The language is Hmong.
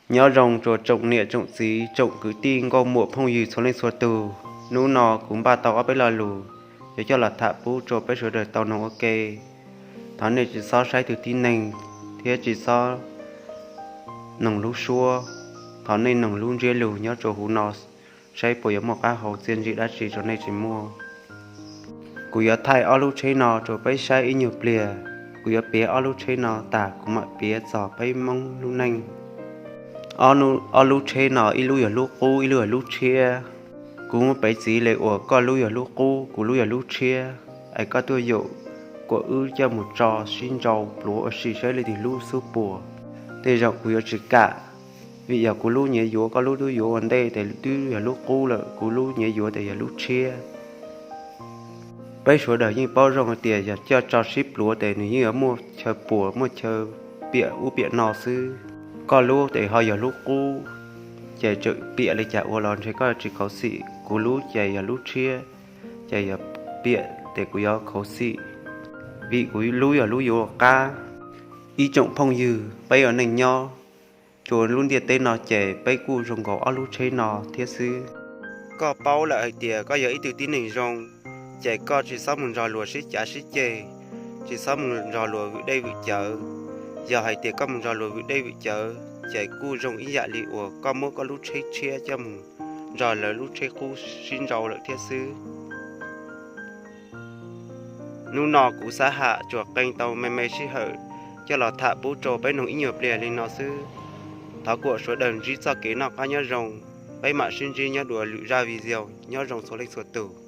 Nyob zoo rua tsoom niam tsoom txiv tsoom kwv tij nkauj muam phooj ywg txhua leej txhua tug. Hnub no kuv npaj tau ob peb lo lus yuav coj los tham pub rua peb sawv daws tau noog ua ke. Thov nej tsis txhob saib tug tib neeg thiab tsis txhob noog lub suab. Thov nej noog lub ntsiab lus nyob rua huv no saib puas yuav muaj qab hau txiaj ntsig dab tsi rua nej tsis muaj. Kuv yuav thaij ob lub tsheb no rua peb saib ib nyuag pliag. Kuv yuav piav ob lub tsheb no tas kuv mam piav txog peb Moob lub neej. Ob lub tsheb no ib lub yog lub qub ib lub yog lub tshiab. Kuv muab piv txwv le uas koj lub yog lub qub kuv lub yog lub tshiab, es koj tuaj yaum kuas wb coj mus tso sib nrau pluav ua si saib leej twg lub xub puas. Tej zaum kuv yuav tsis kam, vim yog kuv lub nyiav yuav koj lub twb yuav ua ntej tes twb yog lub qub lawm, kuv lub nyiav yuav tes yog lub tshiab. Peb sawv daws yeej paub zoo hais tias yog coj tso sib pluav tes nws yeej yuav muaj chaw puas muaj chaw piam ub piam no xwb. Koj lub tes ho yog lub qub, ces txawm piam li cas ua los ntshe koj tsis khuv xim. Kuv lub ces yog lub tshiab, ces yog piam tes kuv yuav khuv xim, vim kuv lub yog lub yuav qab. Ib tsoom phooj ywg, peb ua neej nyob rua lub ntiaj teb no ces peb kuj zoo nkaus ob lub tsheb no thiab xwb. Koj paub lawm hais tias koj yog ib tug tib neeg zoo, ces koj tsis txhob mus nrog luag sib cav sib ceg, tsis txhob mus nrog luag vwm dej vwm cawv. Yog hais tias koj mus nrog luag vwm dej vwm cawv ces kuj zoo ib yam li uas koj muab koj lub tsheb tshiab coj mus nrog lawv lub tsheb qub sib nrau lawm thiab xwb. Hnub no kuv Xab Ham tsuas qee tau me me sij hawm coj los tham pub rau peb noog ib nyuag pliag li no xwb. Thov kom sawv daws ntsib txoj kev noj qab nyob zoo. Peb mam sib ntsib nyob dua lwm zaj video. Nyob zoo txhua leej txhua tus.